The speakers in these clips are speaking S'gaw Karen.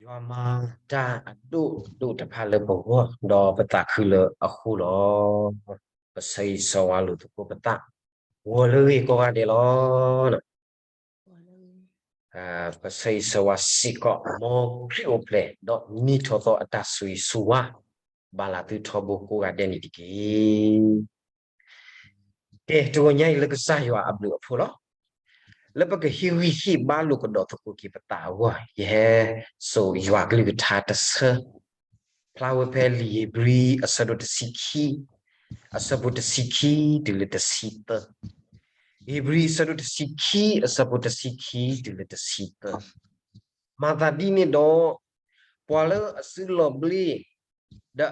ယွၤမၤတၢ်အဒိၣ်ဒိၣ်တဖၣ်လၢပဂီၢ် ဒီးပသးခုလၢအဃိလီၤ. ပဆၢဂ့ၤဆၢဝါလိာ်သကိးပသး, ဂီၤလၢအဂ့ၤကိးဂၤဒဲးလီၤ. ပဆၢဂ့ၤဆၢဝါစ့ၢ်ကီး မ်ခရံာ်အိၣ်ဖျဲၣ် ဒီးနံၣ်ထီၣ်သီအတၢ်ဆိၣ်ဂ့ၤဆိၣ်ဝါ ဘၣ်လၢသုထီဘိကိးဂၤဒဲးန့ၣ်တက့ၢ်. ကဲ တဂီၤညါအံၤလၢကစၢ်ယွၤအဘျုးအဖှိၣ်လီၤ. လၢပကဟ့ၣ်ဂံၢ်ဟ့ၣ်ဘါလိာ်ကဒီးသကိးက့ၤပသးအဂီၢ် ယဟဲစိာ်ယွၤကလုၢ်ကထါတဆၢ, ဖျါဝဲဖဲလံာ်ဧ့ၤဘြံၤအဆၢဒိၣ်တဆံခံ, အဆၢဖိတဆံခံတုၤလၢတဆံသၢ, ဧ့ၤဘြံၤအဆၢဒိၣ်တဆံခံ အဆၢဖိတဆံခံတုၤလၢတဆံသၢ, မၤသးဒ်န့ၣ်ဒီး ပှၤလၢအစုလီၤဘျ့ ဒီး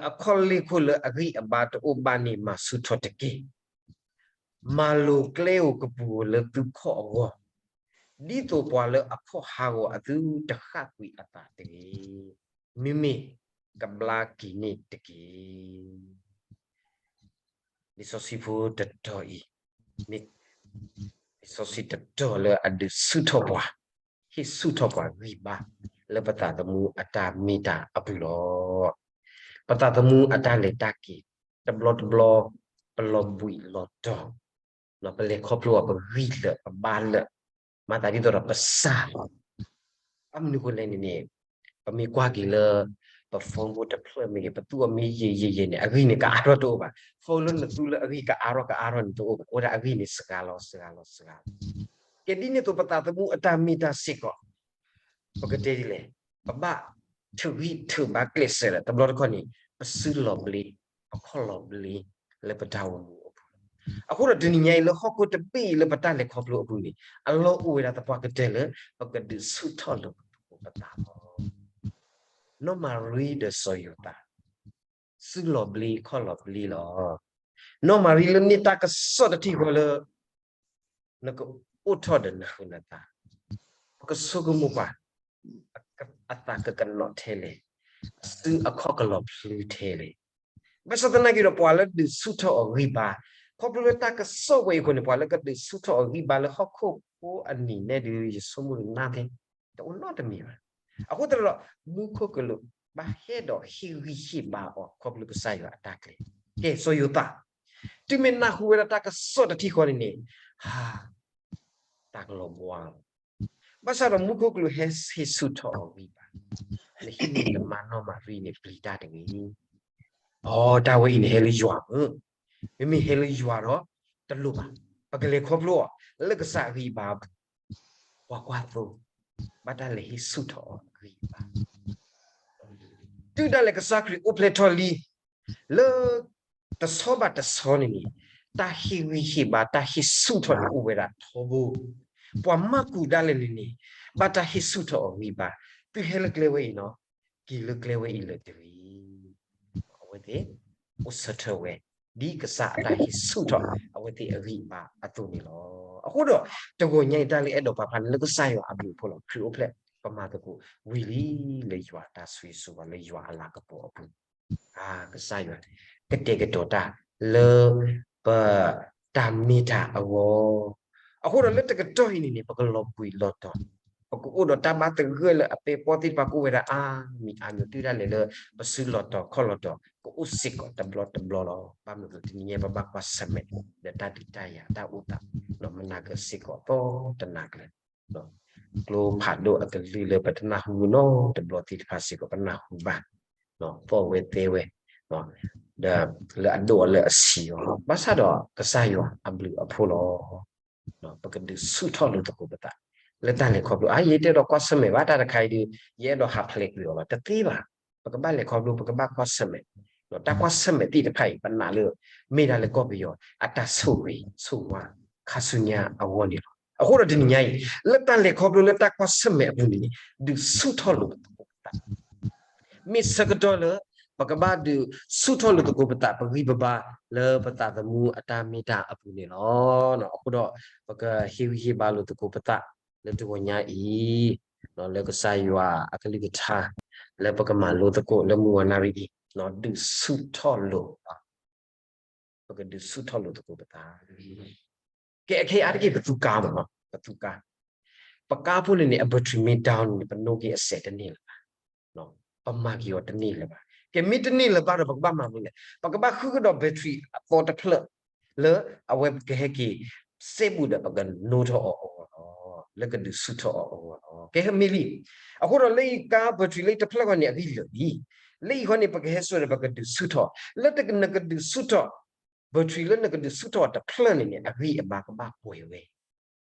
အခီၣ်လ့ၢ်ခိၣ်လၢအဂံၢ်အဘါတအိၣ်ဘၣ်န့ၣ် မၤဆူၣ်ထီၣ်တက့ၢ်. မၤလိၤကျဲဧိၤကပူၤဧိၤလၢသုခီၣ်အဂီၢ်, ဒ်သိးပှၤလၢအခီၣ်ဟးဂီၤအသုတဃၣ်ကွံာ်အသးတဂ့ၤ, မ့မ့ၢ်ကဘျါက့ၤန့ၣ်တက့ၢ်. လံာ်စီဆှံဖိတတီၤအံၤ မ့ၢ်လံာ်စီဆှံတတီၤလၢအဒုးဆူၣ်ထီၣ်ပှၤ, ဟ့ၣ်ဆူၣ်ထီၣ်ပှၤဂံၢ်ဘါ လၢပသးသမူအတၢ်မ့ၢ်တၢ်အပူၤလီၤ. ပသးသမူအတၢ်လဲၤတၢ်က့ၤ တဘျီတဘျီ ပလီၤဘှံးလီၤတီၤ, ပလဲၤခီဖျိအီၤ ပဂံၢ်လၢာ်ပဘါလၢာ်, မၤသးဒ်သိးဒီးပစၢ်လီၤ. ဘၣ်မနုၤအဃိလဲၣ်န့ၣ်န့ၣ် ပမ့ၢ်ကွၢ်က့ၤလၢ ပ phone ဖိတဖျၢၣ်မ့ၢ်ဂ့ၤ ပသူအီၤမ့ၢ်ယံာ်ယံာ်ယံာ်န့ၣ် အဂံၢ်န့ၣ်ကအါထီၣ်တအိၣ်ဘၣ်. phone လၢနသူလၢအဂံၢ်ကအါထီၣ်ကအါထီၣ်န့ၣ်တအိၣ်ဘၣ်. အိၣ်ဒၣ်အဂံၢ်န့ၣ်စှၤလီၤစှၤလီၤစှၤလီၤ. ကဲဒ်န့ၣ်အသိး ပသးသမူအတၢ်မ့ၢ်တၢ်စ့ၢ်ကီး ပကတဲဒ်လဲၣ်, ပဘၣ်ထုးဂံၢ်ထုးဘါကျဲးစၢးလၢ တဘျီတခီၣ်န့ၣ် ပစုလီၤဘျ့, ပခီၣ်လီၤဘျ့ လၢပတၢ်အိၣ်မူအပူၤလီၤ. အဃိဒီးတနံၤညါအံၤလၢဟီၣ်ခိၣ်တဘ့ၣ်အံၤလၢပတၢ်လဲၤခီဖျိအပူၤန့ၣ် အလီၢ်အိၣ်ဝဲဒၣ်သပှၢ်ကတၢၢ်လၢ ပကဒုးဆူၣ်ထီၣ်လိာ်သကိးပသးလီၤ. နီၢ်မၤရံဒီးစီၤယိၤသး စုလီၤဘျ့ခီၣ်လီၤဘျ့လီၤ. နီၢ်မၤရံလၢန့ၢ်တၢ်ကစီၣ်တထံၣ်ဃီလၢ နကအိၣ်ထီၣ်ဒီးနဟုးနသး, ပကဆိကမိၣ်ပှၤ အသးကကနီၣ်ထဲလဲၣ်, အစုအခီၣ်ကလီၤဖျုးထဲလဲၣ်. ဘၣ်ဆၣ်သနာ်က့ဒီး ပှၤလၢဒုးဆူၣ်ထီၣ်အီၤဂံၢ်ဘါ, ခီဖျိလၢတၢ်ကစီၣ်ဝဲအံၤအဃိန့ၣ် ပှၤလၢကဒုးဆူၣ်ထီၣ်အီၤဂံၢ်ဘါလၢဟီၣ်ခိၣ်ဖိအနံၤန့ၣ်ဒီး ယဆိကမိၣ်နၢ်ဖဲ တအိၣ်နီတမံၤဘၣ်. အဃိသတးဒီး မူခိၣ်ကလူးဘၣ်ဟဲဒီးဟ့ၣ်ဂံၢ်ဟ့ၣ်ဘါအီၤ ခီဖျိကစၢ်ယွၤအတၢ်ကျဲၤ. ကဲ စီၤယိၤသး တုၤမ့ၢ်နၢ်ဟူဝဲဒၣ်တၢ်ကစီၣ်တထံၣ်ဃီန့ၣ်န့ၣ်, ဟါ, တၢ်ကလီၤဘှါလီၤ. ဘၣ်ဆၣ်ဒီးမူခိၣ်ကလူးဟဲဟ့ၣ်ဆူၣ်ထီၣ်အီၤဂံၢ်ဘါ, နဟံးန့ၢ်နမါနီၢ်မၤရံန့ၣ်ပျံၤတၢ်တဂ့ၤ. အိ တၢ်ဝဲအံၤန့ၣ်ဟဲလၢယွၤဧၢ, မ့မ့ၢ်ဟဲလၢယွၤဒီး တလိၣ်ဘၣ်, ပကလဲၤခီဖျိအီၤ လၢကစၢ်အဂံၢ်အဘါအပူၤ, ပှၤကွၢ်သိ ဘၣ်တၢ်လဲၤဟ့ၣ်ဆူၣ်ထီၣ်အီၤဂံၢ်အဘါ တုၤဒၣ်လဲာ်ကစၢ်ခရံာ်အိၣ်ဖျဲၣ်ထီၣ်လံ, လၢတဆီဘၣ်တဆီန့ၣ်န့ၣ်, တၢ်ဟ့ၣ်ဂံၢ်ဟ့ၣ်ဘါ တၢ်ဟ့ၣ်ဆူၣ်ထီၣ်န့ၣ်အိၣ်ဝဲဒၣ်ထီဘိ, ပှၤမၤကူးဒၣ်လဲာ်န့ၣ်န့ၣ်, ဘၣ်တၢ်ဟ့ၣ်ဆူၣ်ထီၣ်အီၤဂံၢ်ဘါ, သုဟဲလၢကျဲဝဲအံၤနီၤ, က့ၤလၢကျဲဝဲအံၤလၢာ်တဂ့ၤ. အဝဲသ့ၣ် အိၣ်ဆၢထၢၣ်ဝဲ, ဒ်ကစၢ်အတၢ်ဟ့ၣ်ဆူၣ်ထီၣ် အဝဲသ့ၣ်အဂံၢ်အဘါအသိးန့ၣ်လီၤ. အဃိဒီး တဂီၤညါအံၤတၢ်လၢအဲၣ်ဒိးပာ်ဖျါန့ၣ်လၢကစၢ်ယွၤအဘျုးအဖှိၣ်လီၤ. ခရံာ်အိၣ်ဖျဲၣ်ပမၤသကိးဝံၤလံ လၢယွၤအတၢ်ဆိၣ်ဂ့ၤဆိၣ်ဝါ လၢယွၤအလၤကပီၤအပူၤ, ကစၢ်ယွၤ ကတဲာ်ကတီၤတၢ်လၢ ပတၢ်မ့ၢ်တၢ်အဂီၢ်, အဃိဒီးလၢတကတီၢ်အံၤန့ၣ်န့ၣ် ပကလီၤဘှံးလီၤတီၤ, ပကအိၣ်ဒီးတၢ်ဘၣ်သဂၢၢ်လၢအပဲပီသ့ၣ်တဖၣ်ကအိၣ်ဝဲဒၣ်အါမံၤအါမံၤ တုၤဒၣ်လဲာ်လၢ ပစုလီၤတီၤခီၣ်လီၤတီၤ ကအိၣ်စ့ၢ်ကီးတဘျီတဘျီလီၤ. ဘၣ်မနုၤအဃိ တနံၤညါပဘၣ်ကွၢ်ဆၢၣ်မဲာ် ဒီးတၢ်ဒုးတၢ်ယၤ တၢ်အိၣ်သး ဒီးမနၤကစ့ၢ်ကီးအသီတနၤကျၢၤ ကျိဖးဒိၣ်အကလုၢ်လၢပတနၢ်ဟူနီတဘျီသ့ၣ်တဖၣ်စ့ၢ်ကီး ပနၢ်ဟူဘၣ်, သီၣ်ဝဲသဲဝဲ, ဒီးလၢအဒိၣ်အီၤလၢအဆံးအီၤ, ဘၣ်ဆၣ်ဒီးကစၢ်ယွၤအဘျုးအဖှိၣ်လီၤ. ပကဒုးဆူၣ်ထီၣ်လိာ်သကိးပသး လၢတၢ်လဲၤခီဖျိ, အါ ယတအဲၣ်ဒိးကွၢ်ဆၢၣ်မဲာ်ဘၣ် တၢ်တခါအံၤဒီး ယအဲၣ်ဒိးဟးဖျဲးကွံာ်အီၤလီၤ, တသ့ဘၣ်. ပကဘၣ်လဲၤခီဖျိ ပကဘၣ်ကွၢ်ဆၢၣ်မဲာ်, တၢ်ကွၢ်ဆၢၣ်မဲာ်သ့ၣ်တဖၣ်အံၤ ပနာ်လၢ မ့ၢ်ဒၣ်လၢကီၢ်ပယီၤ အတၢ်ဆိၣ်ဂ့ၤဆိၣ်ဝါ ခါဆူညါအဂီၢ်န့ၣ်လီၤ. အဃိဒီးတနံၤညါအံၤ လၢတၢ်လဲၤခီဖျိလၢတၢ်ကွၢ်ဆၢၣ်မဲာ်အပူၤန့ၣ်န့ၣ် ဒုးဆူၣ်ထီၣ်လိာ်သကိးပသး မ့ၢ်ဆၢကတီၢ်လၢ ပကဘၣ်ဒုးဆူၣ်ထီၣ်လိာ်သကိးပသး ပဂံၢ်ပဘါ လၢပသးသမူအတၢ်မ့ၢ်တၢ်အပူၤန့ၣ်လီၤ. အဃိဒီး ပကဟ့ၣ်ဂံၢ်ဟ့ၣ်ဘါလိာ်သကိးပသး လၢတဂီၤညါအံၤ လၢကစၢ်ယွၤအကလုၢ်ကထါ လၢပကမၤလိသကိးလၢမုၢ်ဝါနၣ်ရံၣ်အံၤ ဒုးဆူၣ်ထီၣ်လိာ် ပကဒုးဆူၣ်ထီၣ်လိာ်သကိးပသး. ကဲ အခဲအံၤအါတက့ၢ် ပသူကါမ့ၢ်နီၤ, ပသူကါ, ပကါဖိန့ၣ်န့ၣ် အ battery မ့ၢ် down န့ၣ် ပနိက့ၤအစဲးတန့ၢ်လၢၤဘၣ်. ပမၤက့ၤအီၤတန့ၢ်လၢၤဘၣ်. ကဲ မ့ၢ်တန့ၢ်လၢၤဘၣ်ဒီး ပကဘၣ်မၤမနုၤလဲၣ်. ပကဘၣ်ဃုကဒီး battery အသီတဖျၢၣ် လၢအဝဲကဟဲက့ၤ စဲဘူးဒီးပကနိထီၣ်အီၤအဂီၢ်လီၤ. လၢကဒုးဆူၣ်ထီၣ်အီၤအဂီၢ်လီၤ. ကဲ မ့ၢ်လံ. အဃိဒီးလၢအံၤ ကါ battery လၢအံၤတဖျၢၣ်ဂီၢ်န့ၣ် အဂံၢ်လၢာ်လံ. လၢအံၤဃီန့ၣ် ပကဟဲစိာ်ဒီး ပကဒုးဆူၣ်ထီၣ် လၢနကဒုးဆူၣ်ထီၣ် battery လၢနကဒုးဆူၣ်ထီၣ်တဖျၢၣ်န့ၣ်န့ၣ် အဂံၢ်အဘါကဘၣ်ပှဲၤဝဲ.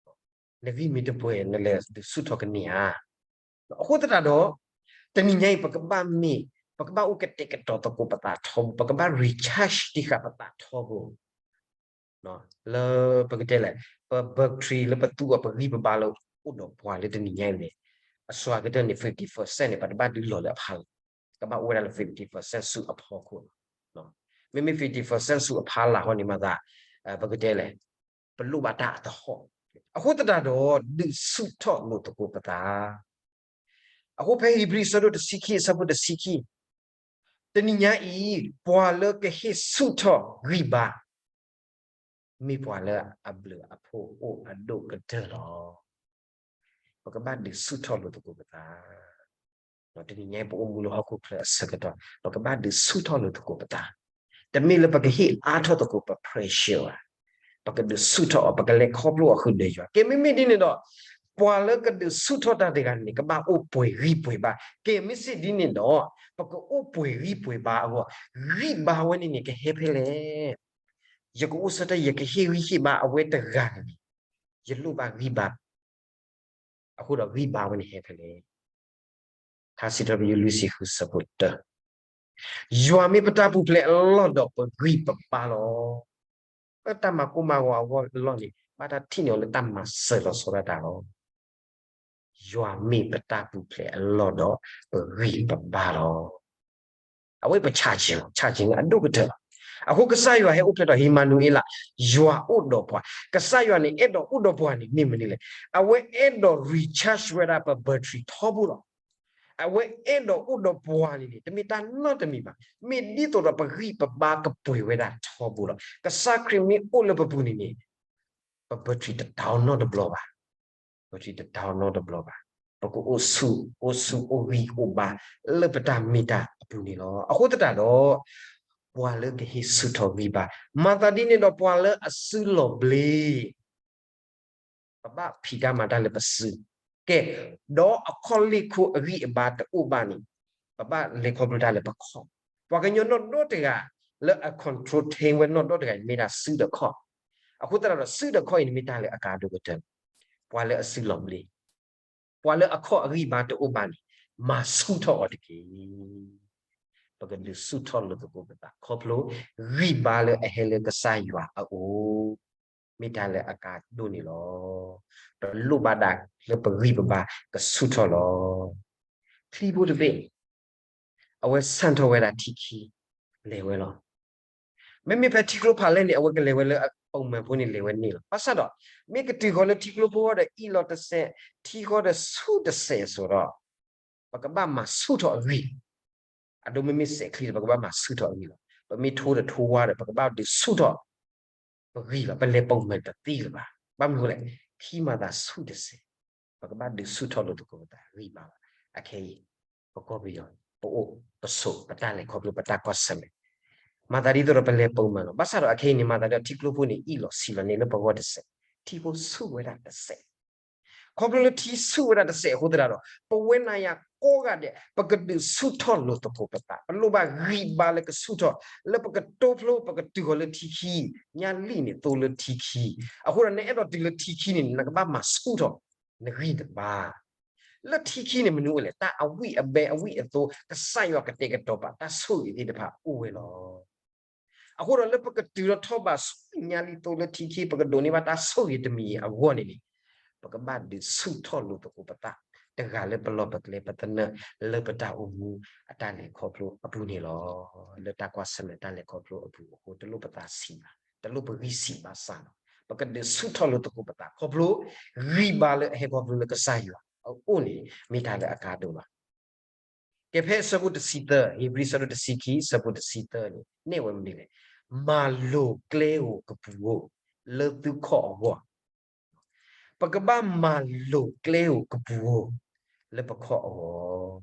နဂံၢ်မ့ၢ်တပှဲၤ နလဲၤဒုးဆူၣ်ထီၣ်ကန့ၢ်ဧါ. အဃိသတးဒီး တနံၤညါအံၤ ပကဘၣ်မ့ၢ် ပကဘၣ်အိၣ်ကတဲာ်ကတီၤသကိးပသးထီဘိ, ပကဘၣ် recharge တံၢ်ဃာ်ပသးထီဘိ လၢပကတဲလဲၣ်, ပ battery လၢပသူအီၤ ပဂံၢ်ပဘါလၢအိၣ်ဒီးပှၤလၢတနံၤညါအံၤန့ၣ်, အစှၤကတၢၢ်န့ၣ် fifty percent န့ၣ် ပတဘၣ်ဒုးလီၤလၢအဖီလာ်, ကဘၣ်အိၣ်ဝဲဒၣ်လၢ fifty percent ဆူအဖီခိၣ်လီၤ. မ့မ့ၢ် fifty percent ဆူအဖီလာ်ဃီန့ၣ်မၤသး ပကတဲလဲၣ်, ပလိၣ်ဘၣ်တၢ်အသဟီၣ်. အဃိသတးဒီး ဒုးဆူၣ်ထီၣ်လိာ်သကိးပသး အဃိဖဲ Hebrew အဆၢဒိၣ်တဆံခံ အဆၢဖိတဆံခံ, တနံၤညါအံၤ ပှၤလၢကဟ့ၣ်ဆူၣ်ထီၣ်ဂံၢ်ဘါ မ့ၢ်ပှၤလၢအဘျုးအဖှိၣ်အိၣ်အဒိၣ်ကတၢၢ်လီၤ. ပကဘၣ်ဒုးဆူၣ်ထီၣ်လိာ်သကိးပသး. တနံၤညါအံၤ ပအိၣ်မူလၢဟီၣ်ခိၣ်ချၢအဆၢကတီၢ် ပကဘၣ်ဒုးဆူၣ်ထီၣ်လိာ်သကိးပသး. တမ့ၢ်လၢပကဟ့ၣ်အါထီၣ်သကိးပ pressure ဘၣ်. ပကဒုးဆူၣ်ထီၣ်အီၤ, ပကလဲၤခီဖျိအီၤဃုာ်ဒီးယွၤ. ကဲ မ့မ့ၢ်ဒ်န့ၣ်ဒီး ပှၤလၢကဒုးဆူၣ်ထီၣ်တၢ်တဂၤန့ၣ် ကဘၣ်အိၣ်ပှဲၤဂံၢ်ပှဲၤဘါ. ကဲ မ့ၢ်စ့ၢ်ဒ်န့ၣ်ဒီး ပကအိၣ်ပှဲၤဂံၢ်ပှဲၤဘါအဂီၢ်, ဂံၢ်ဘါဝဲန့ၣ်န့ၣ် ကဟဲဖဲလဲၣ်. ယကအိၣ်ဆၢတဲာ် ယကဟ့ၣ်ဂံၢ်ဟ့ၣ်ဘါအဝဲတဂၤန့ၣ်န့ၣ် ယလိၣ်ဘၣ်ဂံၢ်ဘါ အဃိဒီးဂံၢ်ဘါဝဲန့ၣ်ဟဲဖဲလဲၣ်. ထါစံးထီၣ်ပတြၢၤ လွံၢ်ဆံဃု ဆၢဖိတၢ, ယွၤမ့ၢ်ပတၢ်ပူၤဖျဲးအလီၢ်ဒီးပဂံၢ်ပဘါလီၤ. လၢတၢ်မၤကိၢ်မၤဂီၤအဂီၢ်အလီၢ်န့ၣ် ဘၣ်တၢ်ထံၣ်န့ၢ်အီၤလၢတၢ်မၤစၢၤလီၤဆီဒၣ်တၢ်လီၤ. ယွၤမ့ၢ်ပတၢ်ပူၤဖျဲးအလီၢ်ဒီးပဂံၢ်ပဘါလီၤ. အဝဲပဆၣ်ယၢၤ, ဆၣ်ယၢၤန့ၣ်အဒိၣ်ကတၢၢ်လီၤ. အဃိကစၢ်ယွၤဟဲအိၣ်ဖျဲၣ်ထီၣ် အ့မၤနူၤအ့လး, ယွၤအိၣ်ဒီးပှၤ. ကစၢ်ယွၤန့ၣ် အဲၣ်ဒိးအိၣ်ဒီးပှၤန့ၣ် မ့ၢ်မနုၤလဲၣ်. အဝဲအဲၣ်ဒိး recharge ဝဲဒၣ်ပ battery ထီဘိလီၤ. အဝဲအဲၣ်ဒိးအိၣ်ဒီးပှၤန့ၣ်န့ၣ် တမ့ၢ်တၢ်နီတမံၤဘၣ်. မ့ၢ်ဒ်သိးဒီးပဂံၢ်ပဘါကပှဲၤဝဲဒၣ်ထီဘိလီၤ. ကစၢ်ခရံာ်မ့ၢ်အိၣ်လၢပပူၤန့ၣ်န့ၣ် ပ battery တတၢ်အီၤနီတဘျီဘၣ်. ပ battery တတၢ်အီၤနီတဘျီဘၣ်. ပကအိၣ်ဆူၣ်, အိၣ်ဆူၣ်, အိၣ်ဂံၢ်အိၣ်ဘါ လၢပတၢ်မ့ၢ်တၢ်အပူၤန့ၣ်လီၤ. အဃိသတးဒီး ပှၤလၢကဟ့ၣ်ဆူၣ်ထီၣ်ဂံၢ်ဘါ, မၤသးဒ်န့ၣ်ဒီးပှၤလၢအစုလီၢ်ဘျ့ ပဘၣ်ဖံးတၢ်မၤတၢ်လၢပစု, ကဲ, ဒီးအခီၣ်လ့ၢ်ခိၣ်အဂံၢ်အဘါတအိၣ်ဘၣ်န့ၣ် ပဘၣ်လဲၤခီဖျိတၢ်လၢပခီၣ်. ပှၤကညီနီၢ်ဒီတဂၤ လၢအ control ထ့ဝဲနီၢ်ဒီတဂၤန့ၣ် မ့ၢ်ဒၣ်စုဒီးခီၣ်. အဃိသတးဒီး စုဒီးခီၣ်အံၤန့ၣ် မ့ၢ်တၢ်လၢအကါဒိၣ်ကတၢၢ်, ပှၤလၢအစုလီၢ်ဘျ့ ပှၤလၢအခီၣ်အဂံၢ်ဘါတအိၣ်ဘၣ်န့ၣ် မၤဆူၣ်ထီၣ်အီၤတက့ၢ်. ပကဒုးဆူၣ်ထီၣ်လိာ်သကိးပသး ခီဖျိဂံၢ်ဘါလၢအဟဲလၢကစၢ်ယွၤအအိၣ်, မ့ၢ်တၢ်လၢအကါဒိၣ်န့ၣ်လီၤ. ပလိၣ်ဘၣ်ဒၣ်လၢပဂံၢ်ပဘါကဆူၣ်ထီၣ်လီၤ. ချံဖိတဘ့ၣ် အဝဲဆၣ်ထီၣ်ဝဲဒၣ်ထံခံ လဲၤဝဲလီၤ. မ့မ့ၢ်ဖဲထံကျိဖးလဲၢ်န့ၣ် အဝဲကလဲၤဝဲလၢအပိာ်မုၣ်ဖိန့ၣ် လဲၤဝဲန့ၣ်လီၤ. ဘၣ်ဆၣ်ဒီး မ့ၢ်ကတုၤဃီၤလၢထံကျိဖိဃီဒီး အ့ၣ်လိာ်တစဲး, ထံဃီဒီးဆူၣ်တစဲးအသိးဒီး ပကဘၣ်မၤဆူၣ်ထီၣ်အဂံၢ်, အဒိ မ့မ့ၢ်စဲးချံဒီး ပကဘၣ်မၤဆူၣ်ထီၣ်အဂံၢ်လီၤ. ပမ့ၢ်ထိဒီးထိဝါဒီး ပကဘၣ်ဒုးဆူၣ်ထီၣ် ပဂံၢ်လီၤ. ပလဲၤပိာ်မုၣ်တသ့လၢၤဘၣ်. ဘၣ်မနုၤအဃိလဲၣ်, ထံမၤသးဆူၣ်တစဲး, ပကဘၣ်ဒုးဆူၣ်ထီၣ်လိာ်သကိးပသးဂံၢ်ဘါလီၤ. အခဲအံၤ ပကီၢ်ပယီၤ ပအိၣ်ပဆိး ပတၢ်လဲၤခီဖျိ ပတၢ်ကွၢ်ဆၢၣ်မဲာ် မၤသးဒ်သိးဒီးပလဲၤပိာ်မုၣ်လီၤ. ဘၣ်ဆၣ်ဒီးအခဲအံၤန့ၣ် မၤသးဒ်ထံကျိဖိန့ၣ် အ့ၣ်လိာ်ဆံးလီၤန့ၢ်လၢပဂီၢ်တစဲး, ထံဖိဆူၣ်ဝဲဒၣ်တစဲး. ခီဖျိလၢထံဆူၣ်ဝဲဒၣ်တစဲးအဃိသတးဒီး ပဝဲနၤယၤကိးဂၤဒဲး ပကဒုးဆူၣ်ထီၣ်လိာ်သကိးပသး, ပလိၣ်ဘၣ်ဂံၢ်ဘါလၢကဆူၣ်ထီၣ် လၢပကတိဖျိ ပကတုၤဃီၤလၢထံခံ, ညါလံာ်န့ၣ်သိလၢထံခံ. အဃိဒီးနအဲၣ်ဒိးတုၤလၢထံခံန့ၣ် နကဘၣ်မၤဆူၣ်ထီၣ် နဂံၢ်နဘါ လၢထံခံန့ၣ် မနုၤအိၣ်လဲၣ်, တၢ်အဝံၣ်အဘဲအဝံၣ်အသိ ကစၢ်ယွၤကတဲာ်ကတီၤပာ်တၢ်ဆိၣ်ဂ့ၤသ့ၣ်တဖၣ်အိၣ်ဝဲလီၤ. အဃိဒီးလၢပကတုၤထီၣ်ထီၣ်ဘးဆူညါလံသိလၢထံခံ ပကဒိးန့ၢ်ဘၣ်တၢ်ဆိၣ်ဂ့ၤတမံၤအဂီၢ်န့ၣ်န့ၣ် ပကဘၣ်ဒုးဆူၣ်ထီၣ်လိာ်သကိးပသး တဂၤလၢပလီၢ်ပကျဲ ပသနၢၣ် လၢပတၢ်အိၣ်မူအတၢ်လဲၤခီဖျိအပူၤန့ၣ်လီၤ. လၢတၢ်ကွၢ်ဆၢၣ်မဲာ်တၢ်လဲၤခီဖျိအပူၤအဃိ တလိၣ်ပသးဆံးဘၣ်, တလိၣ်ပဂံၢ်ဆံးဘၣ်ဆၣ်လီၤ. ပကဒုးဆူၣ်ထီၣ်လိာ်သကိးပသးခီဖျိ ဂံၢ်ဘါလၢအဟဲခီဖျိလၢကစၢ်ယွၤအအိၣ်န့ၣ် မ့ၢ်တၢ်လၢအကါဒိၣ်လီၤ. ကဲဖဲအဆၢဖိတဆံသၢ, ဧ့ၤဘြံၤအဆၢဒိၣ်တဆံခံ အဆၢဖိတဆံသၢန့ၣ် နဲၣ်ဝဲမနုၤလဲၣ်, မၤလိၤကျဲဧိၤကပူၤဧိၤ လၢသုခီၣ်အဂီၢ်. ပကဘၣ်မၤလိၤကျဲဧိၤကပူၤဧိၤ လၢပခီၣ်အဂီၢ်.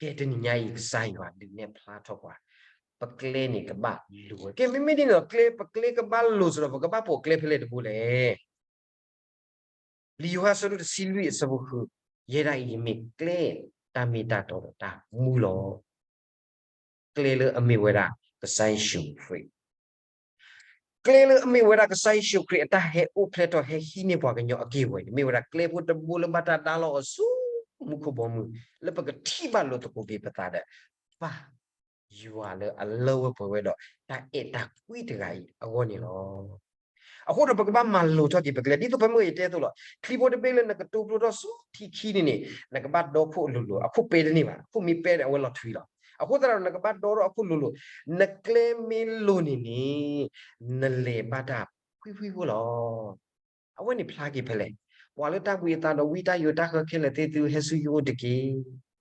ကဲတနံၤညါအံၤ ကစၢ်ယွၤဒုးနဲၣ်ဖျါထီၣ်ပှၤ, ပကျဲန့ၣ်ကဘၣ်လိၤဝဲ. ကဲမ့မ့ၢ်ဒ်န့ၣ်ဒီး ကျဲ ပကျဲကဘၣ်လိၤစ့ၢ်ဒီး ပကဘၣ်ပိာ်ကျဲဖဲလဲၣ်တဘိလဲၣ်. လံာ်ယိၤဟၣ်အဆၢဒိၣ်တဆံလွံၢ်အဆၢဖိဃု, ယဲဒၣ်အံၤယမ့ၢ်ကျဲ, တၢ်မ့ၢ်တၢ်တီဒီးတၢ်မူလီၤ. ကျဲလၢအမ့ၢ်ဝဲဒၣ် ကစၢ်ယ့ၣ်ၡူးခရံာ် ကျဲလၢအမ့ၢ်ဝဲဒၣ်ကစၢ်ယ့ၣ်ၡူးခရံာ်အတၢ်ဟဲအိၣ်ဖျဲၣ်ထီၣ်ဟဲဟံးန့ၢ်ပှၤကညီအက့ၢ်အဂီၤန့ၣ် မ့ၢ်ဝဲဒၣ်ကျဲဖိတဘိလၢဘၣ်တၢ်ဒါလီၤအီၤဆူမူခိၣ်ဘီမုၢ် လၢပကထံၣ်ဘၣ်လိာ်သကိးက့ၤပသးဒီး ပၢ်ယွၤလၢအလၢဝဲပှဲၤဝဲဒီးတၢ်အဲၣ်တၢ်ကွံတဂၤအံၤအဂီၢ်န့ၣ်လီၤ. အဃိဒီးပကဘၣ်မၤလိာ်ထီၣ်က့ၤပကျဲ ဒ်သိးပမ့ၢ်ယတဲအသိးလီၤ. ချံဖိတဘ့ၣ်လၢနကတိၤဖျိထီၣ်ဆူထံခံန့ၣ်န့ၣ် နကဘၣ်ဒီခိၣ်အလိၤလိၤ, အခိၣ်ပဲတန့ၢ်ဘၣ်, အခိၣ်မ့ၢ်ပဲဒီးအဝဲလီၤထွံလီၤ. အဃိသတးဒီးနကဘၣ်ဒီထီၣ်အခိၣ်လိၤလိၤ, နကျဲမ့ၢ်လိၤန့ၣ်န့ၣ် နလဲၤဘၣ်တၢ်ဖှံဖှံဖိလီၤ. အဝဲန့ၣ်ဖျါက့ၤဖဲလဲၣ်. ပှၤလၢတၢ်ဘှံးအသးဒီးဝံတၢ်ယိးတၢ်ဃၢခဲလၢာ်သ့ၣ် သုဟဲဆူယအိၣ်တက့ၢ်.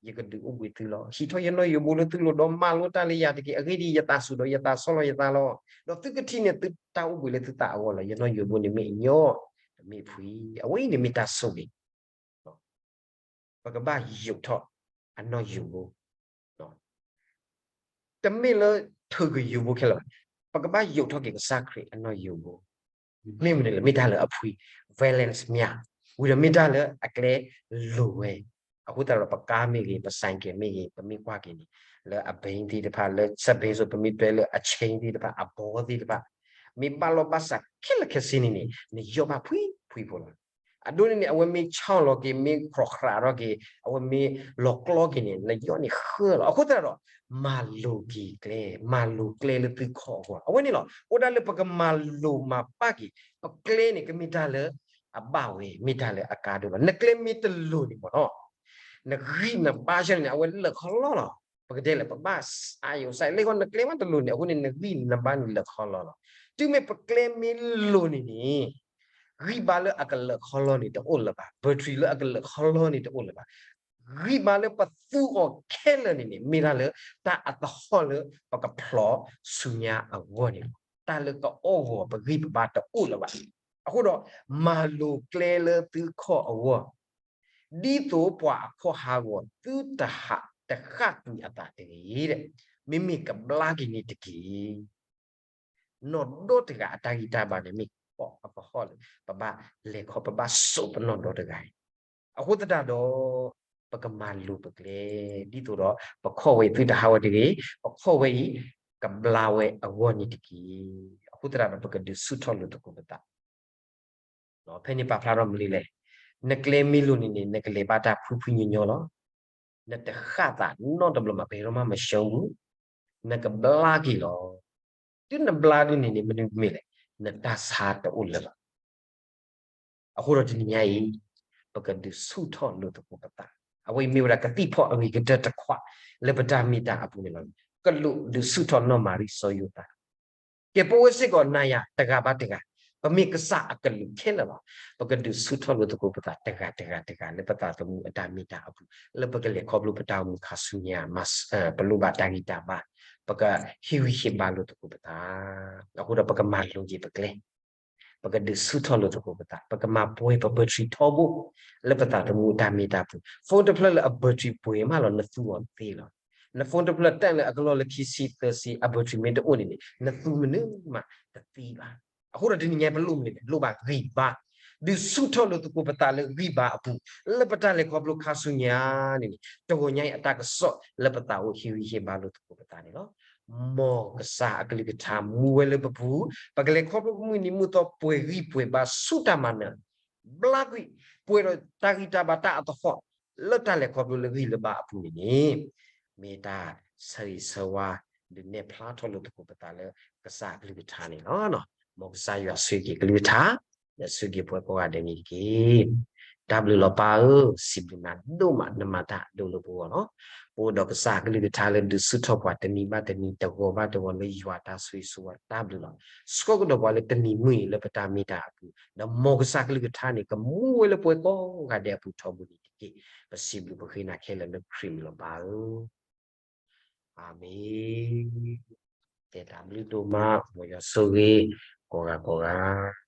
ယကဒုးအိၣ်ဘှံးသုလီၤ. ဟံးထီၣ်ယနီၣ်ယိးဘိလၢသုလိၤဒီးမၤလိတၢ်လၢယၤတက့ၢ်. အဂ့ၢ်ဒ်အံၤ, ယသးဆူၣ်ဒီးယသးဆီလီၤယသးလီၤ. ဒီးသုကထံၣ်န့ၢ်သုတၢ်အိၣ်ဘှံးလၢသုသးအဂီၢ်လီၤ. ယနီၣ်ယိးဘိန့ၣ်မ့ၢ်အညီ, တမ့ၢ်ဖှံ. အဝဲအံၤန့ၣ်မ့ၢ်တၢ်ဆိၣ်ဂ့ၤ ပကဘၣ်ယိးထီၣ်အနီၣ်ယိးဘိ, တမ့ၢ်လၢထုးကယိးဘိခဲလၢာ်ဘၣ်. ပကဘၣ်ယိးထီၣ်က့ၤကစၢ်ခရံာ်အနီၣ်ယိးဘိ, မ့ၢ်မနုၤလဲၣ်, မ့ၢ်တၢ်လၢအဖှံ, balance မ့ၢ်ဧါ, ဝံၤဒီးမ့ၢ်တၢ်လၢအကျဲလိၤဝဲ. အဃိသတးဒီး ပကါမ့ၢ်ဂ့ၤ, ပဆိုင်ကယ်မ့ၢ်ဂ့ၤ, ပမ့ၢ်ကွၢ်က့ၤန့ၣ် လၢအဘဲသ့ၣ်တဖၣ်, လၢစဘဲစိ ပမ့ၢ်တွဲလၢအဆ့သ့ၣ်တဖၣ်, အဘီသ့ၣ်တဖၣ်, မ့ၢ်ဘၣ်လီၢ်ဘၣ်စးခဲလၢာ်ခဲဆ့န့ၣ်န့ၣ် နယိးဘၣ်ဖှံဖှံဖိလီၤ. အဒိန့ၣ်န့ၣ် အဝဲမ့ၢ်ဆီၣ်လီၤက့ၤ, မ့ၢ်ခြီၣ်ခြးထီၣ်က့ၤ, အဝဲမ့ၢ်လီၤကျီက့ၤန့ၣ် နယိးန့ၣ်ဃၢလီၤ. အဃိသတးဒီး မၤလိၤက့ၤကျဲ, မၤလိၤကျဲလၢသုခီၣ်အဂီၢ်. အဝဲန့ၣ်လီၤ. အိၣ်ဒၣ်လၢပကမၤလိၤမၤပာ်က့ၤ ပကျဲန့ၣ် ကမ့ၢ်တၢ်လၢအဘၣ်ဝဲ, မ့ၢ်တၢ်လၢအကါဒိၣ်လီၤ. နကျဲမ့ၢ်တလိၤန့ၣ်မ့ၢ်နီၤ, နဂံၢ်နဘါဆၢန့ၣ် အဝဲလၢာ်ခီလီလီၤ. ပကတဲလၢပဘၣ်စးယိးစးလဲဃီ နကျဲမ့ၢ်တလိၤန့ၣ် အဃိန့ၣ် နဂံၢ်နဘါန့ၣ်လၢာ်ခီလီလီၤ. တုၤမ့ၢ်ပကျဲမ့ၢ်လိၤန့ၣ်န့ၣ် ဂံၢ်ဘါလၢအကလၢာ်ခီလီန့ၣ်တအိၣ်လၢၤဘၣ်, battery လၢအကလၢာ်ခီလီန့ၣ်တအိၣ်လၢၤဘၣ်. ဂံၢ်ဘါလၢပသူအီၤခဲလၢာ်န့ၣ်န့ၣ် မ့ၢ်ဒၣ်လၢတၢ်အသဟီၣ်လၢပကဖျီဆူညါအဂီၢ်န့ၣ်လီၤ. တၢ်လၢကအီၣ်ဂီၤပဂံၢ်ပဘါတအိၣ်လၢၤဘၣ်. အဃိဒီး မၤလိၤကျဲလၢသုခီၣ်အဂီၢ်, ဒ်သိးပှၤအခီၣ်ဟးဂီၤ သုတဟးတဃၣ်ကွံာ်အသးတဂ့ၤ. မ့မ့ၢ်ကဘျါက့ၤန့ၣ်တက့ၢ်. နီၢ်ဒီတဂၤအတၢ်ဂံၢ်တၢ်ဘါန့ၣ် မ့ၢ်ကီၢ်အကဟီၣ်လၢ ပဘၣ်လဲၤခီ ပဘၣ်စိာ်ပနီၢ်ဒီတဂၤအံၤ. အဃိသတးဒီး ပကမၤလိၤပကျဲ ဒ်သိးဒီး ပခီၣ်ဝဲအံၤသုတဟးဝဲတဂ့ၤ, ပခီၣ်ဝဲအံၤ ကဘျါဝဲအဂီၢ်န့ၣ်တက့ၢ်. အဃိသတးဒီး ပကဒုးဆူၣ်ထီၣ်လိာ်သကိးပသး ဖဲန့ၣ်ပာ်ဖျါထီၣ်မနုၤလဲၣ်, နကျဲမ့ၢ်လိၤန့ၣ်န့ၣ် နကလဲၤဘၣ်တၢ်ဖှံဖှံညီညီလီၤ. နတဃၣ်သးနီတဘျီမး ပဟဲထီၣ်မးမဆၢဘူး, နကဘျါက့ၤလီၤ. တုၤနဘျါဒ်န့ၣ်န့ၣ် မနုၤမ့ၢ်လဲၣ်, နတၢ်ဆါတအိၣ်လၢၤဘၣ်. အဃိဒီးတနံၤညါအံၤ ပကဒုးဆူၣ်ထီၣ်လိာ်သကိးပသး, အဝဲအံၤမ့ၢ်ဝဲဒၣ်ကသံၣ်ဖီၣ်အဂ့ၤကတၢၢ်တခွးလၢပတၢ်မ့ၢ်တၢ်အပူၤန့ၣ်လီၤ. ကလူးဒုးဆူၣ်ထီၣ်နီၢ်မၤရံစီၤယိၤသး ကဲပဝဲစ့ၢ်ကီးနၤယၤတဂၤဘၣ်တဂၤ, ပမ့ၢ်ကစၢ်အကလူးခဲလၢာ်လီၤ. ပကဒုးဆူၣ်ထီၣ်လိာ်သကိးပသးတဂၤတဂၤတဂၤ လၢပသးသမူအတၢ်မ့ၢ်တၢ်အပူၤ, လၢပကလဲၤခီဖျိပတၢ်အိၣ်မူခါဆူညါ, ပလိၣ်ဘၣ်တၢ်ဂံၢ်တၢ်ဘါ, ပကဟ့ၣ်ဂံၢ်ဟ့ၣ်ဘါလိာ်သကိးပသး, အဃိဒီးပကမၤလိၤက့ၤပကျဲ ပကဒုးဆူၣ်ထီၣ်လိာ်သကိးပသး, ပကမၤပှဲၤပ battery ထီဘိ လၢပသးသမူအတၢ်မ့ၢ်တၢ်ပူၤ. phone တဖျၢၣ်လၢအ battery ပှဲၤမးလီၤ နသူအီၤသ့လီၤ. န phone တဖျၢၣ်တၢ်လၢအကလီၢ်လၢခံဆံသၢဆံ အ battery မ့ၢ်တအိၣ်န့ၣ်န့ၣ် နသူမနုၤမးတသ့ဘၣ်. အဃိဒီးတနံၤညါပလိၣ်မနုၤလဲၣ်, လိၣ်ဘၣ်ဂံၢ်ဘါ, ဒုးဆူၣ်ထီၣ်လိာ်သကိးပသးလၢဂံၢ်ဘါအပူၤ, လၢပတၢ်လဲၤခီဖျိခါဆူညါန့ၣ်န့ၣ် တဂီၤညါအံၤအတၢ်ကစီၣ်လၢပသးအိၣ်ဟ့ၣ်ဂံၢ်ဟ့ၣ်ဘါလိာ်သကိးပသးန့ၣ်လီၤ. မ်ကစၢ်အကလုၢ်ကထါမူဝဲလၢပပူၤ, ပကလဲၤခီဖျိမုၢ်နံၤမုၢ်သီပှဲၤဂံၢ်ပှဲၤဘါဆူတၢ်မၤနၢၤ, ဘျါကွံာ်, ပှဲၤဒီးတၢ်ဂံၢ်တၢ်ဘါတၢ်အသဟီၣ် လၢတၢ်လဲၤခီဖျိလၢဂံၢ်လၢဘါအပူၤန့ၣ်န့ၣ် မ့ၢ်တၢ်ဆၢဂ့ၤဆၢဝါ ဒုးနဲၣ်ဖျါထီၣ်လိာ်သကိးပသးလၢကစၢ်အကလုၢ်ကထါန့ၣ်လီၤ. မ်ကစၢ်ယွၤဆိၣ်ဂ့ၤက့ၤကလုၢ်ကထါ, ဒီးဆိၣ်ဂ့ၤပှၤကိးဂၤဒဲးန့ၣ်တက့ၢ်. တၢ်ဘျုးလီၤပၢ်ဧၢ, စံးဘျုးနၤဒိၣ်မး နမၤတၢ်အဒိၣ်လၢပဂီၢ်လီၤ. ပအိၣ်ဒီးကစၢ်အကလုၢ်ကထါလၢဒုးဆူၣ်ထီၣ်ပှၤတနံၤဘၣ်တနံၤ တဂီၤဘၣ်တဂီၤလၢယွၤတၢ်ဆိၣ်ဂ့ၤဆိၣ်ဝါတၢ်ဘျုးလီၤ. ဆှၢကဒီးပှၤလၢတနံၤမုၢ်အံၤလၢပတၢ်မ့ၢ်တၢ်အပူၤ, ဒီးမ်ကစၢ်ကလုၢ်ကထါန့ၣ် ကမူဝဲလၢပှၤကိးဂၤဒဲးအပူၤထီဘိန့ၣ်တက့ၢ်. ပစံးဘျုးပဃ့နၤခဲလၢာ်လၢခရံာ်မံၤလီၤပၢ်ဧၢ. အၤမ့ၣ်. ကဲတၢ်ဘျုးဒိၣ်မး မ်ယွၤဆိၣ်ဂ့ၤ ကိးဂၤကိးဂၤ.